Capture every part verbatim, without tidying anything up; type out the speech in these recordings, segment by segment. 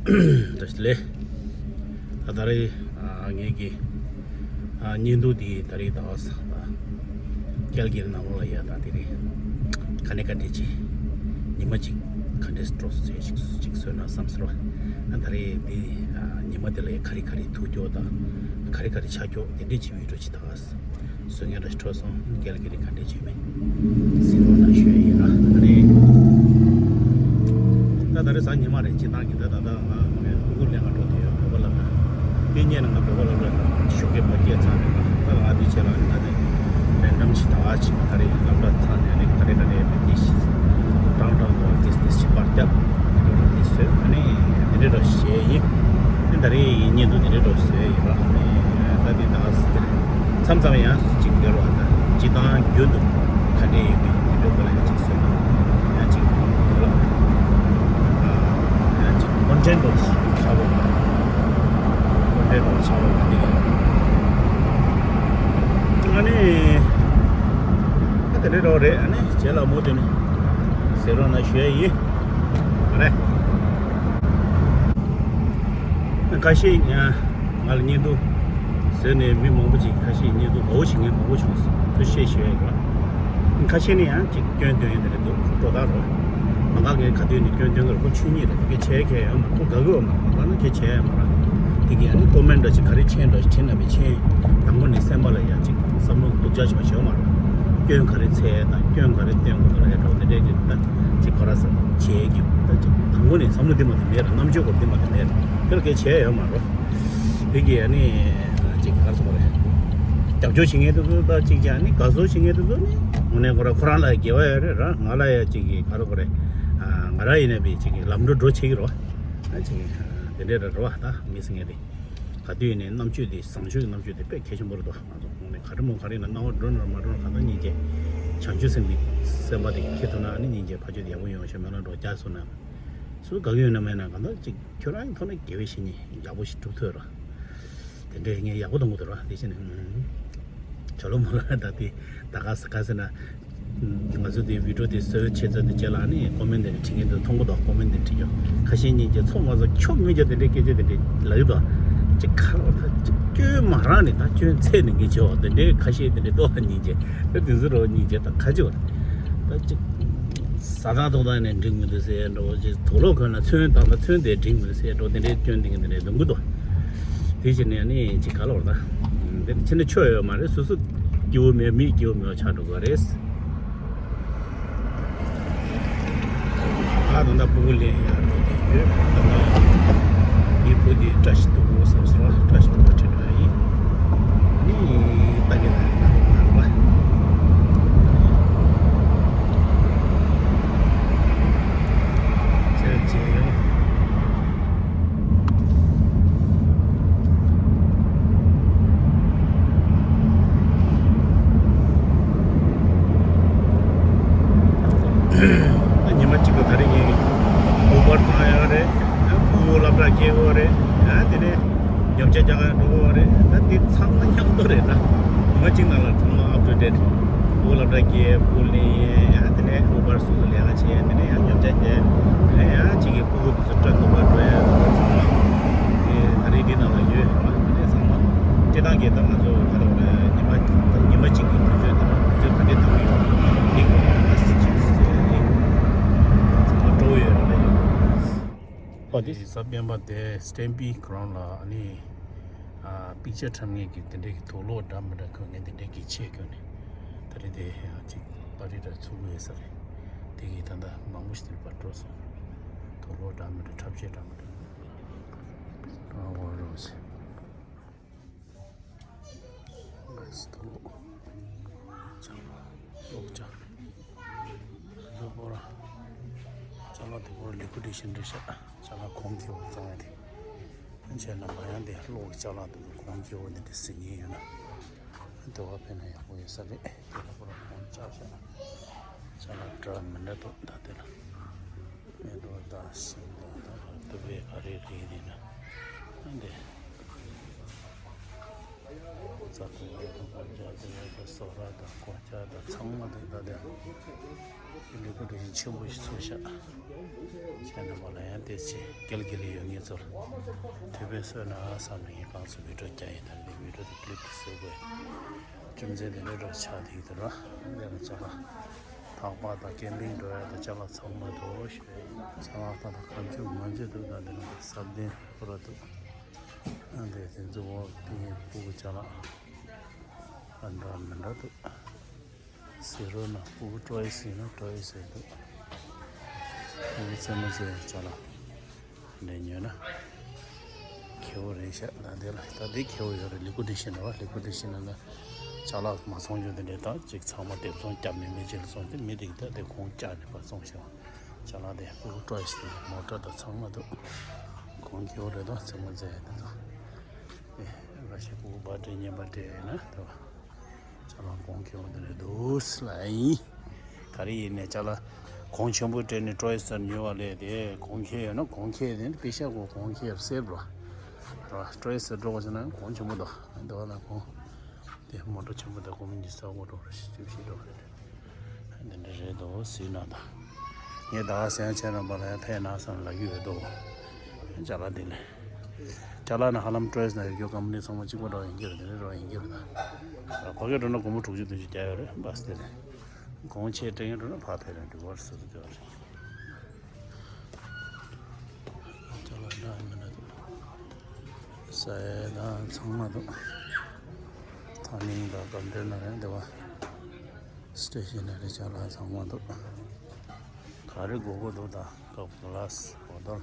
བཀྲ་ཤིས་བདེ་ལེགས། ད་ད་རེས་ཨ་ངེད་ཀྱི་ཨ་བརྙན་ཐུང་འདི་ད་རེས་ད་བ་ས་ད་ཀལ་གྱི་ནང་ལོགས་ལ་ཡ་ད་དེ་རེད། ག་ནས་ག་འདྲས་ཅིག་ཉི་མ་ཅིག་ག་འདྲས་འགྲོ་སོང་ཟེར་ཅིག་ཅིག་བཟོས་ན་བསམ་ཟེར་བ། ཨ་ད་རེས་འདི་ཨ་ཉི་མ་དེ་ལ་ཡ་ག་རེ་ག་རེ་ཐུག་ཀྱོག་དང་ག་རེ་ག་རེ་ཆགས་ཀྱོག་དེ་འདྲས་ཅིག་བི་ཌིའོ་ཅིག་ད་བ་ས། བཟོ་མཁན་འདྲ་ཞིག་འཕྲོད་སོང་། ཀལ་གི་རི་ག་འདྲས་བྱས་མེད་ཟེར་རོགས་གནང་ཞུ་ཡ་ཡིན་ར། ཨ་ནི་ད་ད་རེས་གཟའ་ཉི་མ་རེད། སྤྱིར་བཏང་གི་ད་ད་ལྟ་ང་ཕྲུ་གུ་ལེན་ག་འགྲོ་དུས་ཡོད། བོད་པ་སློབ་གྲྭ་དེ་སྔོན་ནས་ང་བོད་པ་སློབ་གྲྭ་ཞོགས་ཀས་ཕ་སྐད་ཚར་རེད། ད་ང་འདི་བྱས་ལ་ང་དེ་རན་ཌམ་ཞིག་ད་ག་ཅིག་ད་རེས་སློབ་གྲྭ་ཚར་ནས་ཨ་ནི་ག་རེ་ག་རེ་བེད་དེ་ཞིག་ཀྲང་ཀྲང་དང་དེ་དེ་ཞིག་པར་རྒྱབ་དེ་འགྲོ་ལ་དེ་བཟོས། ཨ་ནི་དེ་འདྲས་འདྲ་ཞིག་བྱས་ཡིན། ཨ་ནི་ད་རེས་ཡིན་བརྙན་ཐུང་དེ་འདྲས་འདྲ་བཟོས་ཡིན་ར། ཨ་ནི་ད་དེ་ད་ག་ཟེར་མཚམས་མཚམས་ཡང་ཅིག་ཡོད་རེད་བ། ད་སྤྱིར་བཏང་རྒྱུན་དུ་ག་འདྲས་ཡོད་མེད་དེ་འདྲ་པོ་ལ་ཡང་ཅིག་བཟོས་ན་ཡང་ཅིག་ཁོ་ལ་ཡང་ཅིག་ཀོན་ཊེན་ཊི་འདྲ་ཞིག་ཆགས་པ་མ་ཀོན་ཊེན་ཊི་འདྲ་ཆགས་པ་མ་དེ་ཡིན། ཨ་ནི་ད་དེ་འདྲས་འདྲ་བོ་རེད། ཨ་ནི་རྗེས་ལ་མུ་མཐུད་ནས་ཟེར་རོགས་གནང་ཞུ་ཡ་ཡིན། མ་རེད། ཁ་ཤས་ང་ལ་བརྙན་ཐུང་བཟོས་ནས་མི་མང་པོ་ཅིག་ཁ་ཤས་བརྙན་ཐུང་མང་པོ་བྱེད་མཁན་མང་པོ་བྱུང་སོང་། ཐུགས་རྗེ་ཆེ་ཞུ་ཡ་ཡིན་ར། ཁ་ཤས་ནི་ཡང་ཅིག་སྐྱོན་སྟོན་ཡོད་འདི་རེད་འདུག་ཁོ་སྤྲོ་ད་རོ། མ་ག་གི་ག་དུས་ནི་སྐྱོན་སྟོན་གི་རོ། ཁོ་ཆོས་ཉིད་རེད། དེ་གའི་བྱས་ཁྱད་ཡོད་མ་རེད། ཁོ་དགའ་གི་ཡོད་མ་རེད། མ་ག་ནི་ཁྱད་ཆེ་ཡ་མ་རེད། དེ་གི་ཡང་ནི་ཀོ་མེན་འདྲ་ཅིག་ག་རེ་མཆན་འདྲ་ཅིག་བྲིས་ན་མི་མཆན་དང་པོ་ནི་སེམས་པ་ལ་ཡང་ཅིག་བསམ་བློ་སྡུག་ཅག་ཅིག་མ་བྱེད་མ་རེད། སྐྱོན་ག་རེ་འཚོལ་དང་སྐྱོན་ག་རེ་སྟོན་དགོས་ག་རེ་འགྲོ་དེ་འདྲའི་གི་ད་ཅིག་ག་རེ་ཟེར་བྱས་ཀྱི་ད་ཅིག་དང་པོ་ནས་བསམ་བློ་འདི་མ་དེ་མེད་ར། རྣམ་དཔྱོད་སྐོར་འདི་མ་དེ་མེད་ར། དེ་ལ་སྐད་ཆ་ཡོད་མ་རེད། དེ་གི་ཨ་ནི་ཅིག་ག་རེ་ཟེར་དགོས་རེད། རྒྱབ་སྐྱོར་བྱེད་མཁན་དེ་ཚོ་ད་ཅིག་ཅིག་ཨ་ནི་དགའ་ཚོར་བྱེད་མཁན་དེ་ཚོ་ནི་དངོས་གནས་ཁོ་ར་ཁོ་རང་ལ་དགེ་བ་ཡོད་རེད་ར། ང་ལ་ཡ་ཅིག་གི་ག་རེ་ཟེར་དགོས་རེད། ང་རང་ཡིན་ན་བི་ཅིག་གི་ལམ་འགྲོ་འགྲོ་བྱེད་ཀྱི་རོ། ཨ་ཅིག་དེ་འདྲའི་ར་རོ་ཨ་ད་མི་སེང་གེ་དེ། ག་དུས་ཡིན་ནའི་རྣམ་དཔྱོད་དེ་བཟང་སྤྱོད་ཀྱི་རྣམ་དཔྱོད་དེ་དཔེ་གལ་ཆེན་པོ་རེད་དོ། ང་ཚོ་ཁོང་ནས་ག་རེ་མོ་ག་རེ་ཡིན་ན་སྣང་བ་འགྲོ་ན་མ་འགྲོ་ན་གང་ལྟར་སྙིང་རྗེ། བྱང་ཆུབ་སེམས་དེ་སེམས་པ་དེ་འཁྱེར་ཐུབ་ན་ཨ་ནི་སྙིང་རྗེ་ཕ་ཆོས་དེ་ཡག་པོ་ཡོང་ཤག་སྨོན་ལམ་འགྲོ་རྒྱག་སོང་ན། སུ་དགའ་གི་ཡོད་ན་མེད་ན་གང་ལྟར་ཅིག་ཁྱོད་རང་གི་ཐོག་ནས་དགེ་བའི་བཤེས་གཉེན་ཡག་པོ་ཞིག་སྒྲུབ་ཐུབ་ར། དེ་འདྲའི་ངས་ཡག་པོ་གཏོང་གི་འདུག་ར། དེ་བྱས་ནས་ཨུམ། ཇོ་ལོ་མོ་ལ་ད་དེ་ད་ག་ས་ག་ཟེར་ན། ང་ཚོ་དེ་བི་ཌིའོ་དེ་བཟོས་བྱས་ཚར་དུས་རྗེས་ལ་ནི་ཀོ་མེན་དེ་འདྲ་བྲིས་མཁན་དེ་མཐོང་གི་འདུག་ཀོ་མེན་དེ་འདྲ་བྲིས་ཀྱང་ཁ་ཤས་སྙིང་རྗེ། ཚོ་མ་ཚོ་ཁྱོ་ངོས་ཀྱང་དེ་འདྲའི་སྐད་ཆ་དེ་འདྲ་ལབ་ཀྱི་འདུག་ཅིག་ཁ་ལོ་ད་ཅིག་སྐྱོན་མ་རང་ནས་ད་སྐྱོན་ཚད་ནས་ངེས་བྱེད་འོ་དེ་འདྲའི་ཁ་ཤས་དེ་འདྲ་ལྟོས་པ་སྙིང་རྗེ། ད་དེ་ཚོ་རོ་སྙིང་རྗེ་ད་ག་ཅི་བ་ད་ཅིག་ཟ་ཐང་ཐོག་ཐང་ནས་འགྲིག་མི་འདུག་ཟེར་འགྲོ། ཅིག་དུག་ལོག་གོན་ན་ཚོན་དང་ད་ཚོན་དེ་འགྲིག་མི་འདུག་ཟེར་འགྲོ། དེ་འདྲའི་སྐྱོན་དེ་འདྲ་དེ་འདྲ་ལབ་ཀྱི་འདུག་དེ་བྱས་ནས་ནི་ཅིག་ག་ལབ་ར་ད། དེ་ཕྱི་ནས་ཆོས་ཡོད་མ་རེད། སོ་སོ་སྐྱིད་པོ་མེད་མི་སྐྱིད་པོ་མེད་པ་ཆགས་འགྲོ་གི་རེད། ཨ་ད་ལྟ་ཕྲུ་གུ་ལེན་ཡག་འགྲོ་གི་ཡོད། ད་ལྟ་ངའི་བུ་དེ་བཀྲ་ཤིས་སྡུག་གུ་བསམ་སོང་ར། བཀྲ་ཤིས་སྡུག་གུ་ཁྲིད་འགྲོ་ཡ་ཡིན། ཨ་ནི་ད་གིན་ད་གིན་ད་གིན་ད་གིན་ཟེར་བྱས་ཡོང་། ཉི་མ་གཅིག་ལ་ད་རེས་ངས་ཨུ་བར་བཏང་ཡག་རེད། ཕྲུ་གུ་སློབ་གྲྭ་སྐྱེལ་དགོས་རེད། དེ་ནས་ཉོ་ཆ་རྒྱག་ག་འགྲོ་དགོས་རེད། ད་དེ་ཚང་མ་མཉམ་དུ་རེད། ད་ཉི་མ་གཅིག་ནང་ལ་ཚང་མ་up to date། ཕྲུ་གུ་སློབ་གྲྭ་སྐྱེལ། ཕྲུ་གུ་ལེན་ཡས། དེ་ནས་ཨུ་བར་སོ་སོ་ལས་ཀ་བྱས། དེ་ནས་ཡང་ཉོ་ཆ་རྒྱག་དེ་ནས་ཡང་གཅིག་གི་ཕྲུ་གུ་དེ་ཚོ་སྐྲ་གཏུབ་པར་འགྲོ་ཡ། ཚང་མ་དེ་ད་རེས་འདི་ནང་ལ་ཡོད་རེད་པ། དེ་ཚང་མ་སྤྱིར་བཏང་གི་ད་ང་ཚོ་ག་རེ་ཟེར་དགོས་རེད། ཉི་མ་ཉི་མ་གཅིག་གི་དུས་ཚོད་དེ་ལ་དུས་ཚོད་ག་འདྲས་བཏང་གི་ཡོད་འདི་གོ་ལ་ང་ཚོ་ཅིག་ཟེར་ཡ་ཡིན། ཚང་མ་སྤྲོ་བོ་ཡོད་རེད་པ། ཡོད། ཨོ་དེ་གཟའ་སྤེན་པ་དེ་སི་ཊེམ་པི་ཌི་གི་རང་ལ་ཨ་ནི་པིག་ཅར་འཁྲབ་མཁན་གྱི་དེ་འདྲས་ཀྱི་དུག་ལོག་འདྲ་མི་འདྲ་གོན་མཁན་དེ་འདྲས་ཀྱི་ཆས་གྱོན་ནས་ད་རེས་དེ་ཡང་ཅིག་པར་ཊི་འདྲ་ཚུགས་ཀྱི་ཡོད་ས་རེད། དེ་གིས་ད་ལྟ་མང་པོ་ཞིག་དེར་པར་འགྲོ་སོང་། དུག་ལོག་འདྲ་མི་འདྲ་འཁྲབ་ཆས་འདྲ་མི་འདྲ། ཨ་ཝ་རོ་སི། ལགས་སོ། ལོག་ཅག་ལོག་ཅག་ལོག་པོ་ར། ཅ་ལག་དེ་པོ་ར་ལི་ཀུ་ཌེ་ཤན་རེད་ཤག་ཅ་ལག་གོང་ཁེ་པོ་བཙོང་ཡ་དེ། བྱས་ན་མ་ཡང་དེ་གློག་གི་ཅ་ལག་དེ་ཚོ་གོང་ཁེ་པོ་འདི་འདྲ་ཟིན་གྱི་ཡོད་ན། དེ་བ་ཕན་ན་ཡག་པོ་ཡོད་ས་རེད། དེ་ལ་པོ་ར་གོང་ཅག་ཤག་ཅ་ལག་འདྲ་མི་འདྲ་འདུག་ད་དེ་ལ། མེ་ཏོག་དང་ཤིང་ཏོག་དང་དུ་བའི་ག་རེ་རེད་དེ་ན། འདི། རྩྭ་ཐང་མེ་ཏོག་སྒོ་ལྕགས་དུ་བའི་དང་སོ་ར་དང་སྒོ་ལྕགས་དང་ཚང་མ་དེ་ད་དེ། ལི་ཀུ་ཌེ་ཤན་ཆེན་པོ་ཞིག་བཟོས་ཤག་བྱས་ན་མ་ལ་ཡ་ དེ་ཆེ་རྒྱལ་རྒྱལ་ཡོད་ངེས་ཚོར་དེ་བས་སོས་ན་བསམ་ནས་ངས་གང་ཚོད་བི་ཌིའོ་རྒྱག་ཡིན། ད་རེས་བི་ཌིའོ་དེ་ཀི་ལིབ་དེ་བཟོ་དགོས། རྒྱུ་མཚན་དེ་འདྲ་འདྲ་ཆགས་དེ་ཡིན་དུ་ར། འདི་ལ་ཅ་ལག་ཐག་པ་དང་ཀེམ་པིང་འགྲོ་ཡ་དང་ཅ་ལག་ཚང་མ་འདུག་ཤོད། ཅ་ལག་ད་ལྟ་གང་བྱུང་མང་བྱུང་འདུག་ད་འདི་ནང་གི་སབ་ལྡན་ཁོ་ར་འདུག་ཨ་འདི་དེ་ཚོ་འོག་ཏིང་ཡེ་ཕྲུ་གུ་ཅ་ལག་ཨ་འདྲ་མི་འདྲ་འདུག་ཟེར་རོ་ན་ཕྲུ་གུ་ཀྲོ་ཡེ་ཟེར་ན་ཀྲོ་ཡེ་ཟེར་འདུག་ཕྲུ་གུ་རྩེད་མོ་རྩེ་ཡ་ཅ་ལག་འདི་ཉོས་ན་ཁེ་བོ་རེད་ཤག་ད་འདི་ལ་ད་འདི་ཁེ་བོ་ཡོད་རེད། ལི་ཀུ་ཌི་ཤི་ན་བ། ལི་ཀུ་ཌི་ཤི་ན་ལ་ཅ་ལག་མ་ཚོང་རྒྱུ་དེ་འདྲས་དང་ཅིག་ཚང་མ་སྡེབ་ཚོང་རྒྱབ་ནས་མི་གཅིག་ལ་བཙོང་སྟེ་མི་དེ་གིས་ད་དེ་ཁོང་བཅག་ནས་ཕར་བཙོང་ཤག་ཅ་ལག་དེ་ཕྲུ་གུ་ཀྲོ་ཡེ་ཟེར་ན་མོ་ཊ་དང་ཚང་མ་འདུག་ཁོང་ཁེ་བོ་རེད་དང་རྩེད་མོ་རྩེ་ཡ་དེ་དང་། ཨེ་འགའ་ཞིག་ཕྲུ་གུ་བར་ཌེ་བརྙན་པར་སྤྲད་ཡོད་ན་ད་བ། ཅ་ལག་གོང་ཁེ་བོ་འདི་རེད་འདུག་ལ་ཡིན། ག་རེ་ཡིན་ནས་ཅ་ལག་གོང་ཆེན་པོ་སྤྲད་ནས་ཀྲོ་ཡེ་ཟེར་ཉོས་པ་ལས་དེ་གོང་ཁེ་ཡོད་ན་གོང་ཁེ་དེ་པེ་ཤ་གོ་གོང་ཁེ་སེབ་ར་ར་ཀྲོ་ཡེ་ཟེར་འགྲོ་བ་ཟེར་ན་གོང་ཆེན་པོ་འདུག་འདི་བ་ལ་གོང་དེ་མོ་ཊ་ཆེན་པོ་དང་གོང་ཉི་ཤུ་རྩ་དགུ་འགྲོ་ར་ཞིག་བཅུ་བཞི་འགྲོ་རེད། འདི་འདྲ་རེད་འདུག་ཟེར་ན་ད། ངས་ད་ག་སེང་ཆེན་རམ་པ་ལ་ཡང་ཕེབས་ན་བསམ་ལབ་ཀྱི་ཡོད་དོ། ཅ་ལག་འདི་ནས། ཅ་ལག་ནི་ཧ་ལམ་ཀྲོ་ཡེ་ཟེར་ན་ཡོད་རྒྱུ་ཀམ་པ་ནི་ཚང་མ་གཅིག་པ་འདྲ་ཡིན་གྱི་རེད། དེ་ནས་རོ་ཡིན་གྱི་རེད་ད། གོ་གེ་འགྲོ་ན་སྒོར་མོ་དྲུག་ཅུ་བདུན་ཅུ་རྒྱག་ཡོད་རེད་བ་སི་དེ་ནས། གོང་ཆེ་སྤྲད་ཡོད་འགྲོ་ན་ཕར་ཕེབས་ན་འགྲིག་གི་རེད་ཟེར་དུ་བསྡད་པ་རེད། ཅ་ལག་འདྲ་མི་འདྲ་འདུག་ས་ཡ་དང་ཚང་མ་འདུག་ཐ་མིང་དང་སྒམ་ཏྲེ་ན་རེད་འདི་བ། སི་ཊེ་ཤ་ན་རི་ཅ་ལག་ཚང་མ་འདུག་ག་རེ་དགོས་དགོས་འདུག་ད་ཀབ་ག་ལ་སི་བོ་ཏོལ་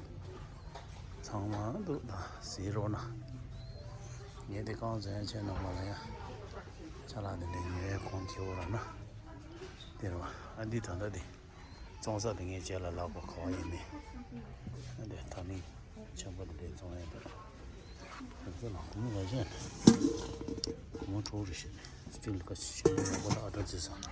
ཚང་མ་འདུག་ད་ཟེར་རོགས་གནང་། ངས་དེ་རྐང་འཛིན་ཆེན་ནང་མ་ལ་ཡ་ཅ་ལག་འདི་འདྲ་ཉོ་ཡའི་གོང་ཁེ་བོ་ར་ན་དེ་རེད་བ། ཨ་འདི་ད་ལྟ་དེ་བཙོང་ས་དེ་ངས་རྗེས་ལ་ལབ་དགོས་ག་བ་ཡིན་མིན། ཨ་འདི་ད་མིང་ཆེན་པོ་འདི་འདྲ་བཙོང་ཡ་འདུག་ང་ཚོ་ལ་སྒོར་མོ་ག་ཚོད་ཡིན། སྒོར་མོ་དྲུག་རེ་བཞི་རེད། སྤྱི་ལ་ཁ་ཆེ་ཆེན་པོ་ཡག་པོ་ལ་ཨ་འདྲ་བརྩི་སོང་།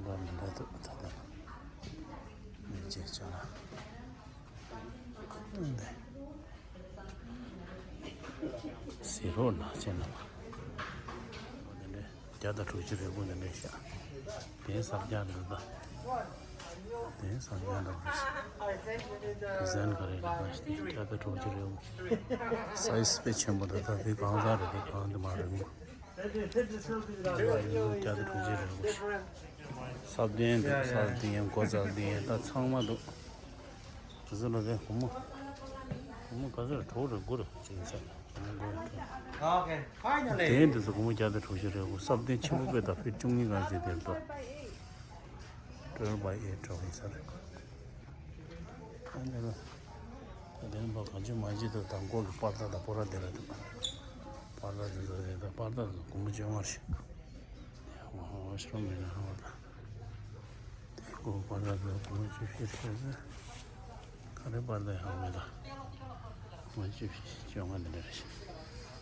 འདྲ་མི་འདྲ་འདུག་ད་ལྟ་མི་རྗེས་ཆ་ལ་འདི། ཟེར་རོགས་གནང་བྱས་ན། འོ་དེ་འདྲས་བརྒྱ་དང་དྲུག་ཅུ་རེ་དགུ་འདི་འདྲས་བཞག་དེ་གཟབ་རྒྱག་འདྲ་ད། དེ་གཟབ་རྒྱག་འདྲ་པོ་རེད། ཌི་ཛའིན་ག་རེ་རེད་པ་ཞིག་བརྒྱ་དང་དྲུག་ཅུ་རེ་དགུ། སའི་ཛི་དཔེ་ཆེན་པོ་རེད་ད། དེ་གང་ཟག་རེད། དེ་གང་འདི་མ་རེད་མོ། བརྒྱ་དང་དྲུག་ཅུ་རེ་དགུ་ཞིག་སབ་ལྡན་འདུག་སབ་ལྡན་སྒོ་རྩ་ལྡན་ད་ཚང་མ་འདུག་དེ་ཚོ་ལ་དེ་སྒོར་མོ། སྒོར་མོ་ག་ཚོད་རེད། དྲུག་རེད་དགུ་རེད་ཅིག་ཡིན་ས་རེད། སྒོར་མོ་དགུ་རེད་དྲུག Okay, finally. དེ་འདི་ཚོ་སྒོར་མོ་བརྒྱ་དང་དྲུག་ཅུ་རེ་དགུ། སབ་ལྡན་ཆེན་པོ་དཔེ་ད་ཕི་ཊི་བཅུ་གཉིས་ག་ཚོད་དེར་འདུག twelve by eight འདྲ་ཡིན་ས་རེད། ཨ་ནི་ལ་ད་དེ་ནི་པ་གང་ཅི་མ་ཅི་དུ་དང་མགོ་གི་པར་ད་དང་པོ་ར་དེ་ལ་འདུག་པར་ད་དེ་ཚོ་རེད་ད། པར་ད་དེ་ཚོ་སྒོར་མོ་བཅོ་ལྔ་རེད། ཨོ་ཤོ་མེད་ན་ཧ་བ་ད། དེ་སྒོར་པར་ད་དེ་ཚོ་སྒོར་མོ་བཅུ་བཞི་རེད་ཟེར། ག་རེ་པར་ད་ཧ་མེད་ད། སྒོར་མོ་བཅུ་བཞི་བཅོ་ལྔ་འདི་འདྲ་རེད།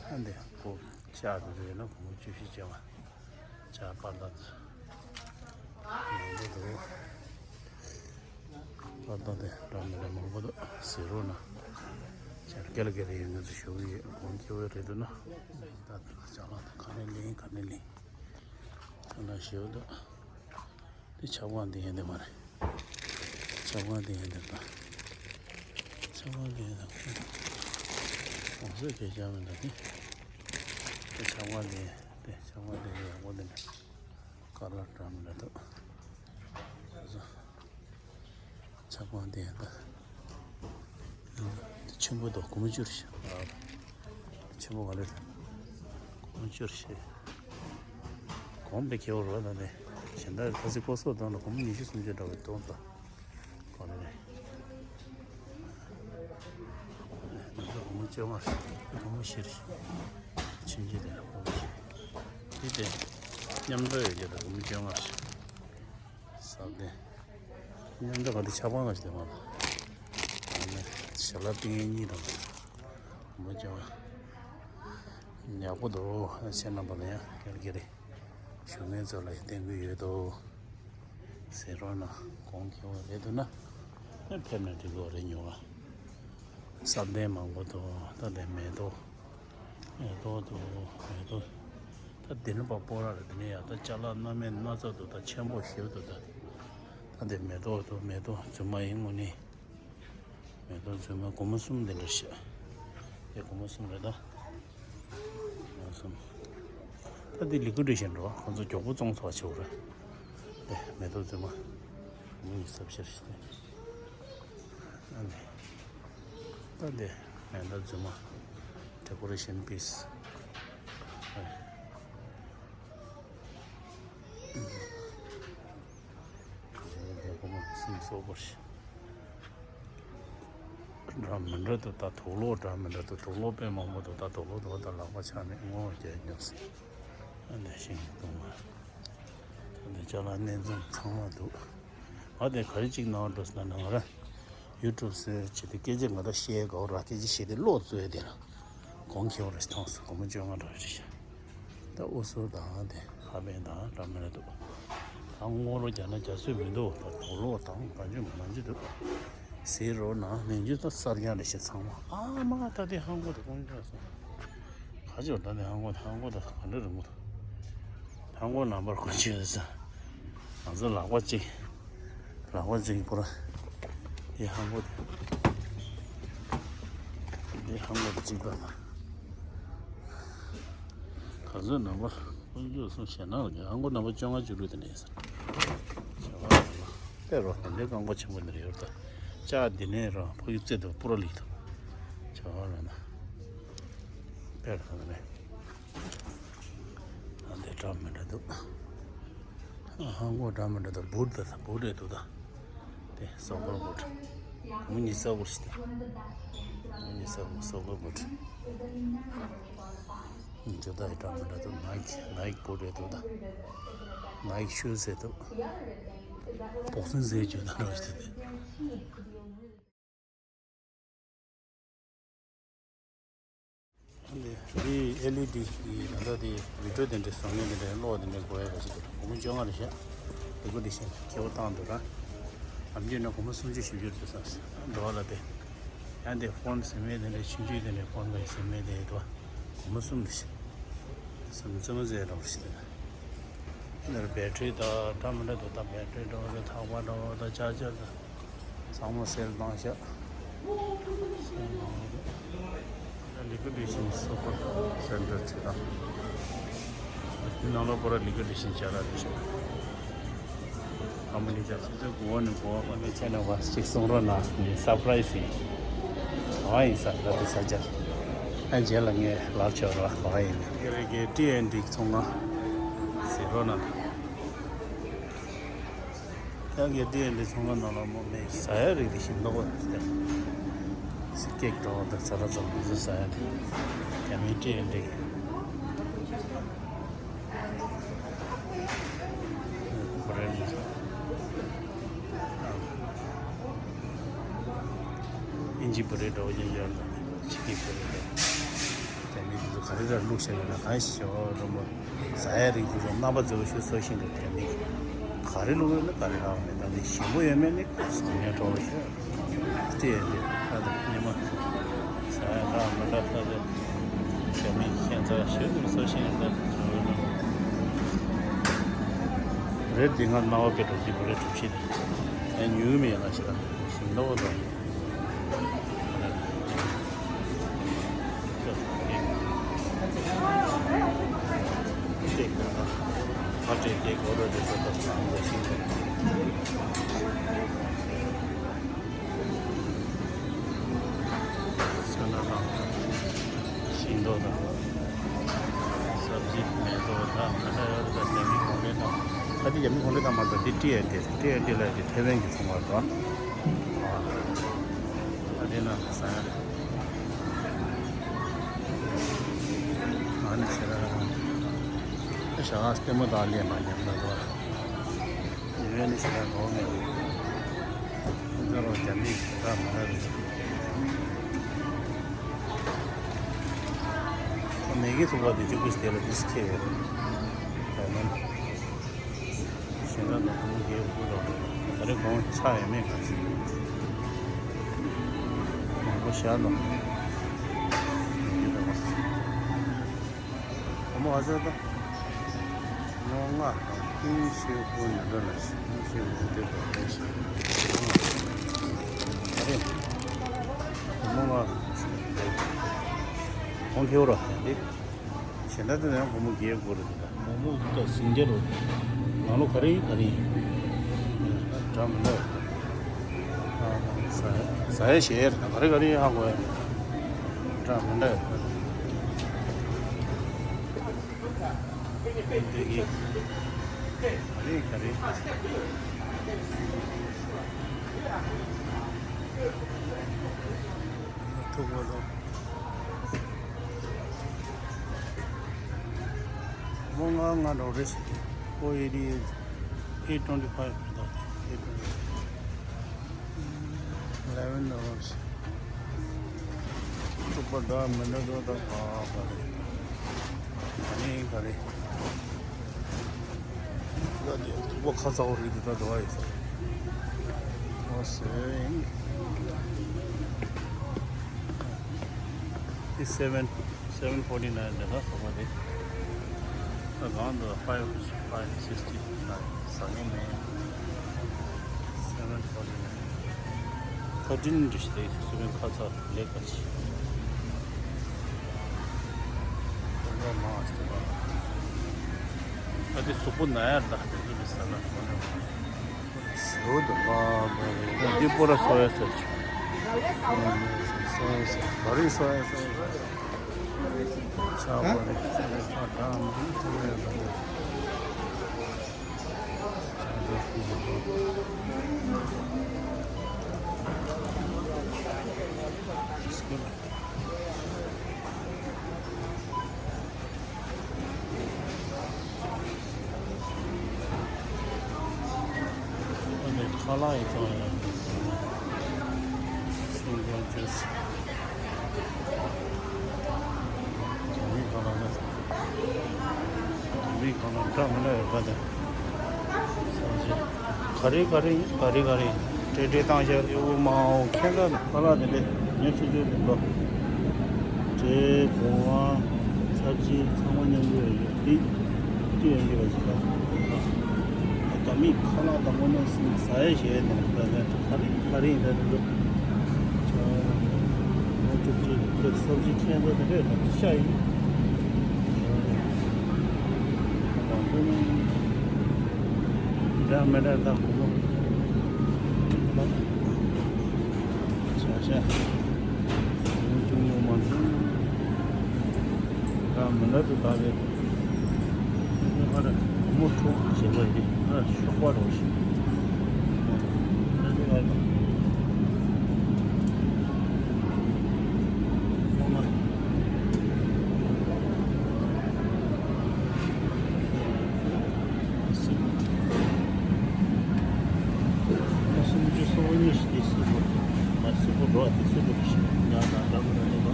ཨ་འདི་སྒོར་ལྕགས་དེ་ཚོ་ཡོད་ན་སྒོར་མོ་བཅུ་བཞི་བཅོ་ལྔ། ལྕགས་པར་ད་དེ་ཚོ། མང་པོ་འདུག་པར་ད་དེ་འདྲ་མི་འདྲ་མང་པོ་འདུག་ཟེར་རོགས་གནང་། ཅར་ཀེལ་ཀེལ་ཡིན་ང་ཚོ་ཞུ་གི་ཡོད། གོང་ཁེ་བོ་རེད་འདུག་ན། ད་ལྟ་ཅ་ལག་དང་ག་ནས་ལེན་ག་ནས་ལེན། ང་ལ་ཞེ་པོ་འདུག་དེ་ཆབ་འབངས་འདི་ཡིན་འདི་མ་རེད། ཆབ་འབངས་འདི་ཡིན་འདི་ད། ཆབ་འབངས་འདི་ཡིན་འདི། གོང་ས་སྐད་ཆ་མི་འདུག་དེ། དེ་ཆབ་འབངས་འདི་ཡིན་དེ། ཆབ་འབངས་འདི་ཡག་པོ་འདི་འདྲ། ཀ་ལར་འདྲ་མི་འདྲ་འདུག་ཆབ་འབངས་དེ་ཡང་ད། ཆེན་པོ་དང་སྒོར་མོ་བཅུ་རེ་ཞིག་ཆེན་པོ་ག་ལེར། སྒོར་མོ་བཅུ་རེ་ཞིག་གོང་དཔེ་ཁེ་བོ་རོ་ད་དེ། གཞན་དག་ཁ་སི་ཀོ་སོ་དང་ལ་སྒོར་མོ་ཉི་ཤུ་སུམ་ཅུ་འདྲ་བའི་དོན་དང་། ག་ལེར། ང་ཚོ་སྒོར་མོ་བཅོ་ལྔ་རེད། སྒོར་མོ་བཞི་རེད། ཕྱིན་ཆད་དེ་ལ་སྒོར་མོ་བཞི། དེ་དེ་མཉམ་འགྲོ་ཡོད་ཀྱི་རེད། སྒོར་མོ་བཅོ་ལྔ་རེད། ཟབ་ལྡན། མཉམ་འགྲོ་ག་དེ་ཆབ་འབངས་ག་ཞིག་དེ་མ་རེད། ཨ་ནི་ཞལ་ལག་ཏིང་ངེ་གཉིས་དང་། སྒོར་མོ་བཅོ་ལྔ། ཡག་པོ་འདུག་ཁྱེད་རྣམ་པ་ལ་ཡང་ཀེལ་ཀེ་རི་བཞུགས་མཁན་ཚོ་ལ་ཡང་བསྟན་གྱི་ཡོད་དོ། ཟེར་རོགས་གནང་། གོང་ཁེ་བོ་རེད་འདུག་ན་ཨེ་ཕེབས་ན་འགྲིག་གི་རེད། ཉོ་བ་སབ་ལྡན་མང་པོ་འདུག་ད་ལྟ་མེ་ཏོག་མེ་ཏོག་འདུག་མེ་ཏོག་ད་འདི་ནི་པ་སྤོ་ར་རེད། འདི་ནི་ཡ་ད་ཅ་ལག་སྣ་མིན་སྣ་ཚོགས་འདུག་ད་ཆེན་པོ་ཞེ་པོ་འདུག་ད་ད་འདི་མེ་ཏོག་འདུག་མེ་ཏོག་རྫུན་མ་ཡིན་དངོས་གནས། མེ་ཏོག་རྫུན་མ་སྒོར་མོ་གསུམ་འདི་འདྲ་ཞིག་དེ་སྒོར་མོ་གསུམ་རེད་ད། སྒོར་མོ་གསུམ། ད་འདི་ལི་ཀུ་ཌི་ཤན་འགྲོ་བ་ཁོང་ཚོ་མགྱོགས་པོ་བཙོང་ཚར་བ་བྱེད་དགོས་རེད། དེ་མེ་ཏོག་རྫུན་མ་སྒོར་མོ་ཉི་ཤུ་རྩ་བཞི་རེད་ཞིག་ཨ་ནི། ད་འདི་མེ་ཏོག་རྫུན་མ་ཌེ་ཀོ་རེ་ཤན་པིས། སྒོར་མོ་གསུམ་སོགས་པར་ཞིག་འདྲ་མི་འདྲ་འདུག་ད་དུག་ལོག་འདྲ་མི་འདྲ་འདུག་དུག་ལོག་དཔེ་མང་པོ་འདུག་ད་དུག་ལོག་འདུག་ད་ལག་པ་ཆག་ནས་སྔོ་བརྒྱབ་ཉོག་སེ། ཨ་འདྲ་ཞིག་འདུག་ང་། ད་འདི་ཅ་ལག་སྣེ་འཛོམས་ཚང་མ་འདུག་ང་དེ་ག་རེ་གཅིག་གནང་འགྲོ་ཟེར་ན་ང་རང་ཡུ་ཊུབ་ཟེར་བྱེད་དེ་སྐད་ཆ་ང་ད་བཤད་དགའ་བོ་ར་སྐད་ཆ་བཤད་དེ་ཀློག་རྩོད་དེ་ལ་གོང་ཁེ་བོ་ར་ཞིག་མཐོང་སོང་། སྒོར་མོ་བཅོ་ལྔ་འདྲ་བ་ཞིག་བྱ། ད་ཨུ་སུར་དང་དེ་ཧ་པན་དང་འདྲ་མི་འདྲ་འདུག་ད་སྔོ་རོ་རྒྱག་ན་རྒྱག་སྲོལ་མི་འདུག་ད་དུག་ལོག་དང་ག་ཅུ་མ་ཅུ་འདུག་ཟེར་རོ་ན་ནས་འཇུ་ད་གསར་རྐྱང་རེ་ཞིག་ཚང་མ་ཨ་མ་ད་དེ་ཧང་གོ་ད་ཀོང་ཅོ་སོང་། ག་ཅོ་ད་དེ་ཧང་གོ་ད་ཧང་གོ་ད་ག་འདྲ་རུང་གོ་ད་ཧང་གོ་ནམ་པར་ཀོང་ཅོ་ས། ང་ཚོ་ལག་པ་གཅིག་ལག་པ་གཅིག་པོ་ར། དེ་ཧང་གོ་དེ་ཧང་གོ་དེ་གཅིག་པ་ལ། ག་ཚོད་ནམ་པ་དཔལ་འབྱོར་སོང་ཞེ་ན་ལ་ཧང་གོ་ནམ་པ་བཅོ་ལྔ་བཅུ་དྲུག་དེ་ནས་ཟེར། བྱ་བ་ལ་དཔེ་རོ་དེ་འདྲའི་རྐང་པ་ཆེན་པོ་འདི་རེད་ཡོད་ད། ལྕགས་འདི་ནས་རོ་ཕ་གི་རྩེ་དུ་སྤུ་ར་ལིག་ཐུབ། བྱ་བ་ལ་ན་དཔེ་རོ་དེ་ནས། ཨ་འདི་འདྲ་མི་འདྲ་འདུག་ཧང་གོ་འདྲ་མི་འདྲ་འདུག་བུད་ད་ས་བུད་རེད་འདུག་ད། དེ་སོག་པོར་བུད། སྒོར་མོ་ཉི་ཤུ་རྩ་དགུ་ཞིག་དེ། སྒོར་མོ་ཉི་ཤུ་རྩ་དགུ་སོག་པོར་བུད། འཇོ་ད་ཡི་འདྲ་མི་འདྲ་འདུག་ནའིག་ནའིག་བུད་རེད་འདུག་ད། ནའིག་ཤུ་ཟེར་འདུག་བོག་སིང་ཟེར་འཇོ་ད་འདྲ་ཞིག་དེ། འདི་ཨེལ་ཨི་ཌི་གི་ད་ལྟ་དེ་བི་ཌིའོ་དེ་འདྲའི་བཟོ་མཁན་དེ་འདྲའི་གློག་དེ་འདྲའི་དགོས་ཡ་ག་ཞིག་འདུག་སྒོར་མོ་བཅོ་ལྔ་རེད་ཤག་དེ་གོ་དེ་བཞིན་ཁེ་པོ་བཏང་འདུག་ར། ཨ་མ་ཅོས་ན་སྒོར་མོ་སུམ་ཅུ་བཞི་བཅུ་འདུག་ས་འགྲོ་བ་ལ་དེ། ཡང་དེ་ཕོན་ཟེར་མཁན་དེ་འདྲའི་ཆུང་ཆུང་དེ་འདྲའི་ཕོན་ག་ཟེར་མཁན་དེ་འདུག་སྒོར་མོ་གསུམ་རེད་ཤག་སུམ་ཅུ་མ་ཟེར་རོགས་ཤིག་དེ་ན། འདིར་བེ་ཊི་རི་དང་འདྲ་མི་འདྲ་འདུག་ད་བེ་ཊི་རི་འདྲ་བོ་དང་ཐག་པ་འདྲ་བོ་དང་ཅར་ཇར་དང་། ཚང་མ་སེལ་བཏང་ཤག་ལི་ཀུ་ཌི་ཤན་སུ་པར་སེན་ཊར་ཅིག་དང་། དེ་ནང་ལོགས་པོ་ར་ལི་ཀུ་ཌི་ཤན་བྱ་ར་རེད་ཤག་ཨ་མ་ནི་ཅག་ཚོད་ཚོད་གོ་བ་ནི་གོ་བ་ཨ་མའི་ཚེ་ན་བ་ཅིག་གསུང་རོགས་གནང་། ངས་སར་པ་རའི་སི་ཡིན། ག་བ་ཡིན་ས་ད་དེ་ས་ཆ། ཨ་རྗེས་ལ་ངས་ལབ་ཆོག་ར་ག་བ་ཡིན། ཀེ་རེ་ཀེ་ཊི་ཨེན་ཊི་ཚོང་ཁང་ཟེར་རོགས་གནང་། ཡང་གི་ཌི་ཨེན་ཌི་ཚོང་ཁང་ནང་ལ་མོ་མེ་ཟ་ཡ་རིགས་དེ་ཞིམ་མདོག་པོ་རེད་དེ། ཀེག་འདྲ་བོ་དང་ཛ་ར་ཛ་ར་ཟ་ཡ་དེ། རྒྱ་མིའི་ཌི་ཨེན་ཌི་བྷི་རེཌ་རེད། ཨིན་ཇི་བྷི་རེཌ་འདྲ་བོ་ཡིན་ཡོད་ལ་ཕྱི་གི་བྷི་རེཌ་རེད། རྒྱ་མི་དེ་ཚོ་ག་རེ་ར་བླུགས་བཞག་ཡོད་ན་གང་ཞིག་ཞོ་རུ་མོ་ཟ་ཡ་རིགས་དེ་ཚོ་རྣམ་པ་མཛེས་པོ་ཞིག་བཟོ་བཞིན་འདུག་རྒྱ་མི་ག་རེ་བླུགས་ཡོད་ན་ག་རེ་ཧ་གོ་མེད། ད་འདི་ཞིམ་པོ་ཡོད་མེད་ནི་བཟོ་མཁན་གྲོགས་པོ་ཞིག་ལྟས་ཡོད་འདུག་ད་ད་ཉི་མ་ཟ་ཡ་ད་མ་ད་ད་ད་རྒྱ་མི་ཁྱད་མཚར་ཞིག་བཟོ་བཞིན་འདུག་རེད་འདི་ང་རྣ་བ་སྐད་གྲོགས་འདི་བོ་རེད་གྲུབ་ཤིན་ཨེ་ཉུལ་མེད་ང་ཞིག་ལ་ཞིམ་ལོག་དང་། ཤིང་ཏོག་དང་། སབ་ཇི་མེ་ཏོག་དང་ད་ལྟ་ཡོད་རེད། ད་རྒྱ་མི་གོང་འཕེལ་དང་། ད་འདི་རྒྱ་མི་གོང་འཕེལ་དང་མ་ཟད་འདི་ཊི་ཨེན་ཊི་རེད། ཊི་ཨེན་ཊི་ལབ་ཀྱི་ཐེ་ཝན་གྱི་ཚོང་པ་རེད། ཨ་འདི་ན་ཟ་ཡ་རེད། ཨ་ནི་ཟེར་ར། ད་ཞག་ལྟད་མོ་དང་ལས་མ་ཉམས་ན་དོ། ཡོད་ནི་ཞེ་དྲག་འགྲོ་མེད། ཁོང་ཚོ་རང་རྒྱ་མིའི་ཞེ་དྲག་མ་རེད། ཁོ་ནས་ཀྱི་ཚོགས་པ་དེ་གཅིག་པུ་ཞིག་དེ་ལ་དེ་ཞིག་ཁྱེར་ཡོད་རེད། ད་ནི་ཞེ་དྲག་ནང་ཁོང་རྒྱལ་དགོས་རོགས་ད་རེས་གོང་ཆག་ཡོད་མེད་ག་ཞིག་མང་པོ་བཞག་ནོ། ཡོད་རེད་བ། བུ་མོ་ཨ་ཅག་དང་། ལྔ། ཨིན་ཤེ་ཧུ་ནི་འདྲ་ལ་ཞིག་ཨིན་ཤེ་ཧུ་དེ་འདྲ་ལ་ཞིག་ཨ་རེ། སྒོར་མོ་ལྔ། གོང་ཁེ་བོ་ར་དེ། གཞན་དག་དེ་ཡང་སྒོར་མོ་བརྒྱད་དགོས་རེད་ད། སྒོར་མོ་དེ་ཟིང་རྒྱ་རོ། ནང་ལོ་ག་རེ་ཡིན་ག་རེ་ཡིན། འདྲ་མི་འདྲ། ཟ་ཟ་ཡ་བཞེས་ཡ་རེད་ད། ག་རེ་ག་རེ་ཡིན་ཧ་གོ་ཡ། འདྲ་མི་འདྲ་ཡོད་ད། འདི་གི་ག་རེ་ག་རེ། ཐུག་པ་དང་། མོ་ང་ང་འགྲོ་རེད་ཟེར་ཏེ། ཨོ་ཨེ་ཌི་ཨེ་ཨེ་ཊི་ཊུ་ཝེན་ཊི་ཕའིབ་དང་ཨེ་ཊི་ཊུ་ཝེན་ཊི། ཨི་ལེ་ཝན་ཌོ་ལར། སུ་པར་ཌ་མི་འདྲ་འདྲ་དང་ག་ག་རེ། ཨ་ནི་ག་རེ། ད་དེ་ཐུག་པ་ཁ་ཚ་བོ་རེད་འདུག་ད་དུ་བ་ཡོད་ས། ཨོ་སེ། ཨི་སེ་ཝེན། སེ་ཝེན་ཕོར་ཊི་ནའིན་རེད་ད་སོ་པ་དེ། ད་གང་འདུག་ཕའིབ་ཕའིབ་སིག་སི་ཊི་ད་ཟ་ངེས་མེད། སེ་ཝེན་ཕོར་ཊི་ནའིན། ཐར་ཊིན་འདྲ་ཞིག་དེ་སུ་མིན་ཁ་ཚ་ལེགས་པ་ཞིག་ད་དེ་གཟུགས་པོ་ན་ཡར་ད་དེ་ཚོ་མི་ཟ་ན་མ་ན། ཞོ་དང་པ་པ་རེད། འདི་པོ་ར་སོ་ཡ་སོ་ཆུ། སོ་ཡ་སོ་ག་རེ་སོ་ཡ་སོ་ཆ་པ་རེད། ས་རེད་ས་དྲ་མི་ཐུབ་ཡ་ད་རེད། ཁ་ལག་ཡི་ཚོང་ཡ། སུན་པོ་ཇུས། མི་གང་ལ་ན། མི་གང་ལ་འདྲ་མི་འདྲ་ཡོད་པ་དང་། ག་རེ་ག་རེ་ཡིན་ག་རེ་ག་རེ་ཡིན། སྤྲེལ་སྤྲེལ་བཏང་བཞག་ཡོད་མ་འོང་ཁྱེད་ལ་ཁ་ལག་དེ་འདྲས་ཉོ་ཆུང་ཆུང་དེ་འགྲོ། སྤྲེལ་གོང་བ་ཚར་གཅིག་ཚང་མ་མཉམ་དུ་ཡོད་ཡོད་འདི། ཅི་ཡོད་འདི་བ་ཞིག་ལ། ད་མི་ཁ་ལག་དང་པོ་ནས་ཟ་ཡ་ཞེས་དང་ད་ནས་ག་རེ་ག་རེ་ཡིན་ད་དེ་ཚོ། ང་ཅིག་ཅིག་ཁྱོད་སོར་ཅིག་ཁྱེད་ཚོ་དེ་འདྲས་ཤ་ཡིན། འདྲ་མི་འདྲ་དང་གོ་མོ་ཆ་ཤ་ཉུང་ཉུང་མ་འདུག་འདྲ་མི་འདྲ་དུ་ད་རེད། ཁ་ར་མོ་ཁྲོ་བྱེད་པ་ཡིན་ན་ཤོག་པ་རོ་ཞིག་སུམ་ཅུ་སོ་གཉིས་ཤིག་དེ་སུ་བོ་མ་སུ་བོ་འགྲོ་བ་དེ་སུ་བོ་ཞིག་ཡང་ན་འདྲ་མི་འདྲ་ལེན་པ།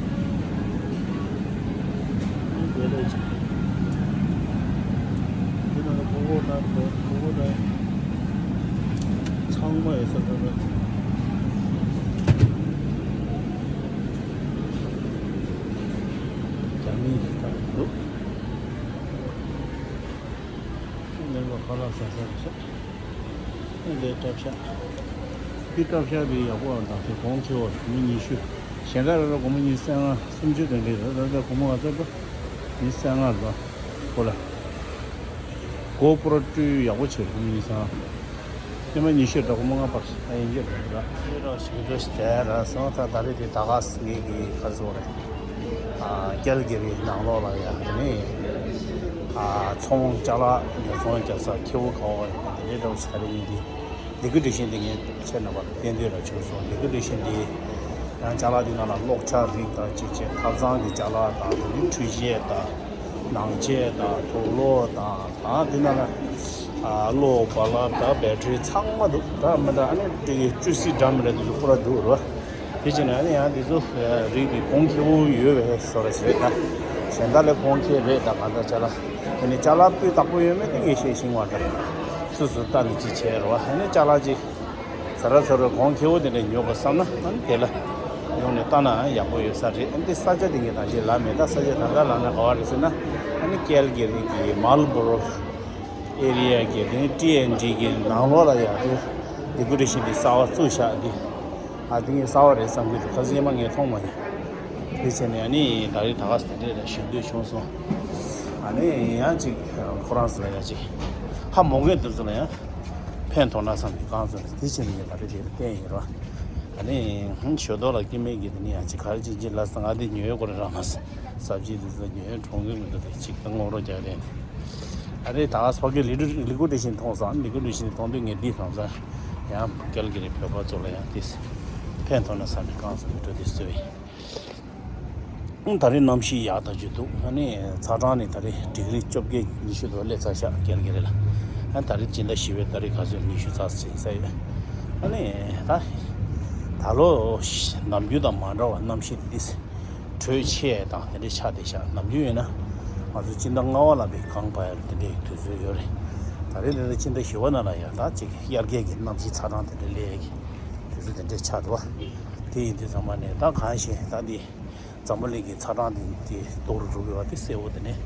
འདི་ལས་ཅིག་འདི་ན་ཕོ་བོ་དང་ཕོ་བོ་དང་ཚང་མ་ཡོད་ས་ད་ད། རྒྱ་མི་ཞིག་དང་འདུག་ནས་ལོ་ཁ་ལག་ཟ་ས་རེད་ཤག་ཨེ་འདྲའི་སྟོབས་ཤག་འདི་སྟོབས་ཤག་འདི་ཡག་པོ་འདུག་དེ་གོང་ཁེ་བོ་མི་ཉི་ཤུ། གཞན་དག་རེ་རེ་སྒོར་མོ་ཉི་ཤུ་རྩ་ལྔ་སུམ་ཅུ་དེ་འདྲའི་རེད། ད་ལྟ་སྒོར་མོ་ང་ཚོ་ད་ཉི་ཤུ་རྩ་ལྔ་རེད་པ། གོ་ལ། གོ་པྲོ་སྤྲོད་ཡག་པོ་བྱེད། སྒོར་མོ་ཉི་ཤུ་རྩ་ལྔ། སྟོན་པ་ཉི་ཤུ་དྲག་མོ་ང་པར་ཨ་ཡིན་གྱི་རེད་ལ། ཡོད་ར་ཞིག་འགྲོ་ཞིག་ར་སོང་ད་ད་རེས་དེ་ད་ག་སི་ངེད་ཀྱི་ཁ་སོ་རེད། ཨ་ཀལ་གི་རི་ནང་ལོགས་ལ་ཡ་དེ་ནས་ཨ་ཚོང་ཅ་ལག་ཉོ་ཚོང་རྒྱག་ས་ཁེ་བོ་ག་བ་ཡོད་དེ་རེད་འགྲོ་ཞིག་ག་རེ་ཡིན་དེ་ལི་ཀུ་ཌེ་ཤན་དེ་ངས་ཁྱེད་རྣམ་པར་བསྟན་འདོད་ར་བྱུང་སོང་། ལི་ཀུ་ཌེ་ཤན་དེ་ཡང་ཅ་ལག་དེ་ནང་ལ་གློག་ཆ་རིགས་དང་ཅི་བྱས་ཐབ་ཚང་གི་ཅ་ལག་དང་དེ་ནས་འཕྲུལ་ཆས་དང་ནང་ཆས་དང་དུག་ལོག་དང་། ཨ་དེ་ནང་ལ་ཨ་གློག་བ་ལ་ད་བེ་ཊི་རི་ཚང་མ་འདུག་འདྲ་མི་འདྲ་ཨ་ནི་ཏི་ཀི་ཅུ་སི་འདྲ་མི་འདྲ་དེ་ཚོ་ཁོ་ར་འདུག་རོ། དེ་བྱས་ནས་ཨ་ནི་ཡང་དེ་ཚོ་རིགས་དེ་གོང་ཁེ་བོ་ཡོད་པའི་བཟོ་འདྲ་ཞིག་རེད་ད། གཞན་དག་ལས་གོང་ཁེ་རེད་ད། གང་ལྟར་ཅ་ལག་དེ་ནི་ཅ་ལག་སྤུས་དག་པོ་ཡོད་མེད་དེ་ངས་བཤད་ཤེས་པ་འདྲ། སུ་སུ་ལྟ་ནས་ཅི་བྱས་རོ། ཨ་ནི་ཅ་ལག་ཅིག་ཟ་ར་ཟ་ར་གོང་ཁེ་བོ་དེ་འདྲ་ཉོ་དགོས་བསམ་ན་ཨ་ནི་དེ་ལ་ཡོང་ནས་ལྟ་ན་ཡག་པོ་ཡོད་ས་རེད། ཨ་ནི་དེ་ས་ཆ་དེ་ངས་ད་ཅི་ལབ་མེད། ད་ས་ཆ་ད་ལྟ་ལབ་ན་ག་བ་རེད་ཟེར་ན་ཨ་ནི་ཀལ་གྷི་རི་གི་མཱལ་བྷོ་རོ། ཨེ་རི་ཡ་གི་དེ་ནི་ཊི་ཨེན་ཌི་གི་ནང་ལོགས་ལ་ཡང་དེ་ཌི་ཀོ་རེ་ཤན་དེ་གསར་པ་བཙུགས་བཞག་དེ། ཨ་དེ་ངས་གསར་པ་རེད་བསམ་གི་འདུག་ཁ་སང་སྔོན་མ་ངས་མཐོང་མ་མྱོང་། དེ་བྱས་ནས་ཨ་ནི་ད་རེས་ད་ག་སེ་དེ་འདྲ་ཞུ་འདོད་བྱུང་སོང་། ཨ་ནི་ཡང་ཅིག་ཁོ་རང་ཚོ་ལ་ཡང་ཅིག་ཧ་མ་གོ་མཁན་དེ་ཚོ་ལ་ཡང་ཕན་ཐོགས་ན་བསམ་ནས་གང་ཚོ་ནས་དེ་བྱས་ནས་ངས་ད་རེས་དེ་བསྟན་ཡིན་རོགས། ཨ་ནི་ཧུམ་ཞོ་ཏོག་ལ་སྐྱེ་དམན་གྱི་དེ་ནི་ཡང་ཅིག་ག་རེ་ཅིག་ཅིག་ལ་ས་ང་དེ་ཉོས་ཡོད་ཀོ་རེ་རང་མ་ས་ས་བཅད་དེ་ཚོ་ཉོས་གྲོང་གི་མི་འདུག་དེ་ཅིག་ཏུ་ངོ་རོ་རྒྱག་རེད། ཨ་རེ་ད་ག་སོག་གི་ལི་ཀུ་ལི་ཀུ་ཌི་ཤན་མཐོང་སོང་། ལི་ཀུ་ཌི་ཤན་མཐོང་དུས་ངས་འདི་བསམ་ས་ཡང་ཀལ་གི་རི་བོད་པ་ཚོ་ལ་ཡང་དེ་ཕན་ཐོགས་ན་བསམ་ནས་གང་ས་མི་འགྲོ་དེ་བཟོས་ཡིན། ད་རེས་གནམ་གཤིས་ཡག་ཐག་ཆོད་འདུག་ཨ་ནི་ཚ་གྲང་ནི་ད་རེས་ཌི་གི་རི་བཅོ་བརྒྱད་ཉི་ཤུ་དུ་སླེབས་ཚར་ཤག་ཀལ་གི་རི་ལ། ཨ་ད་རེས་སྤྱི་ཟླ་བཞི་པའི་ཏ་རིག་ག་ཚོད་ཉི་ཤུ་རྩ་གཅིག་ཡིན་ས་ཡོད། ཨ་ནི་ད་ད་ལོ་ནམ་རྒྱུན་དང་མ་འདྲ་བ་གནམ་གཤིས་དེ་དྲོད་ཆེ་དང་དེ་འདྲའི་ཆགས་བསྡད་ཤག་ནམ་རྒྱུན་ཡིན་ན་ང་ཚོ་སྤྱི་ཟླ་ལྔ་པ་ལ་བའི་གངས་བབས་ཡ་དེ་འདྲའི་དུས་ཚོད་ཡོད་རེད། ད་རེས་འདི་ཚོ་སྤྱི་ཟླ་བཞི་པ་ནང་ལ་ཡང་ད་ཅིག་དབྱར་ཁའི་གི་གནམ་གཤིས་ཚ་གྲང་དེ་འདྲ་སླེབས་ཡ་གི་དུས་ཚོད་དེ་འདྲ་ཆགས་འདུག་བ། དེ་ཡིན་དུས་ཚང་མ་ནས་ད་གང་ཞིག་ད་འདི་འཛམ་བུ་གླིང་གི་ཚ་གྲང་དེ་དེ་གཏོར་འགྲོ་གི་བ་དེ་གསལ་བོ་དེ་ནས་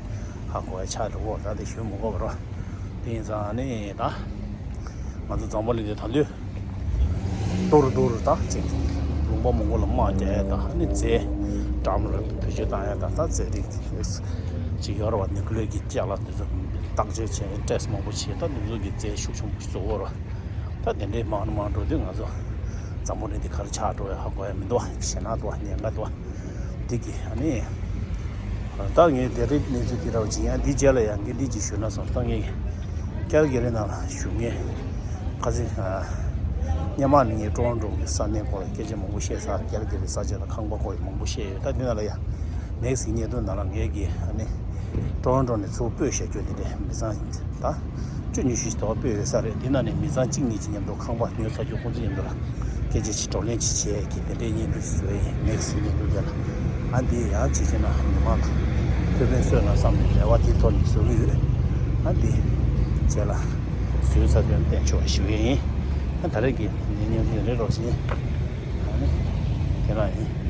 ཧ་གོ་བ་ཆགས་འགྲོ་གི་བ། ད་དེ་ཞུ་མི་དགོས་པ་རེད། དེ་ཡིན་ཙང་ནས་ད་ང་ཚོ་འཛམ་བུ་གླིང་དེ་ད་དུས་གཏོར་གཏོར་ད་ཅིག་ལུང་པ་མང་པོ་ལ་དམག་རྒྱག་ཡ་ད་ནི་རྫས་འགྲམ་ལ་བེད་སྤྱོད་བཏང་ཡ་ད་ད་རྫས་རིགས་དེ་ཅིག་ཡོད་རེད་བ། ནིའུ་ཀི་ལེ་ཡར་གྱི་ཅ་ལག་དེ་ཚོ་བརྟག་དཔྱད་བྱས་ནས་ཊེ་སི་མང་པོ་བྱས། ད་དེ་ཚོ་གི་རྫས་ཤུགས་ཆེན་པོ་ཞིག་བཟོ་གི་རེད་བ། ད་དེ་འདྲའི་མང་ན་མང་འགྲོ་དུས་ང་ཚོ་འཛམ་བུ་གླིང་འདི་ག་རེ་ཆགས་འགྲོ་ཡ་ཧ་གོ་ཡ་མི་འདུག་བ། ཞེད་སྣང་འདུག་བ། ཉེན་ཁ་འདུག་བ། འདི་གི་ཨ་ནི། ད་ངས་དེ་རིང་གནས་ཚུལ་འདི་འདྲ་བ་ཅིག་ཡང་འདི་རྗེས་ལ་ཡང་འདི་འདི་ཅིག་ཞུ་ན་བསམ། ད་ངས་ཀལ་གྷི་རི་ནང་ལ་བཞུགས་མཁན་ཁ་སང་སྔོན་མ་ནས་ངས་ཀྲོ་རོན་ཀྲོ་གི་ས་གནས་སྐོར་ལ་སྐད་ཆ་མང་པོ་བཤད་ཚར། ཀལ་གྷི་རི་ས་ཆ་དང་ཁང་པ་སྐོར་ཡང་མང་པོ་བཤད་ཡོད། ད་འདི་ནང་ལ་ཡང་ནེག་སི་ཊི་གི་བརྙན་ཐུང་ནང་ལ་ངས་ཀྱི་ཨ་ནི་ཀྲོ་རོན་ཀྲོ་ནས་ཚུར་སྤོས་བཞག་རྒྱུ་འདི་འདྲའི་མི་ཚང་ད། བཅུ་ཉི་ཤུ་ཞིག་དོ་སྤོས་ཡོད་ས་རེད། འདི་ནང་ནས་མི་ཚང་གཅིག་གཉིས་ཀྱི་མཉམ་དུ་ཁང་པ་ཉོ་ཚར་རྒྱུ་ཁོང་ཚོ་མཉམ་དུ་ལ་སྐད་ཆ་ཅིག་བགྲོ་གླེང་ཅིག་བྱས་ཀྱི་དེ་འདྲའི་བརྙན་ཐུང་ཞིག་བཟོས་ཡིན། ནེག་སི་ཊི་བརྙན་ཐུང་དེ་ལ། ཨ་འདི་ཡང་ཅིག་བྱས་ན་མི་མང་ལ་ཐུགས་ཕན་གསོས་ན་བསམ་ནས་རེ་བ་དེ་ཐོག་ནས་བཟོ་གི་ཡོད། ཨ་འདི་རྗེས་ལ་བཟོས་ཚར་དུས་བསྟན་ཆོག་ཞུ་ཡས་ཡིན། ཨ་ད་རེས་ཀྱི་བརྙན་ཐུང་དེ་རེད་རོགས་ཞེས། ཨ་ནི་དེ་རང་ཡིན།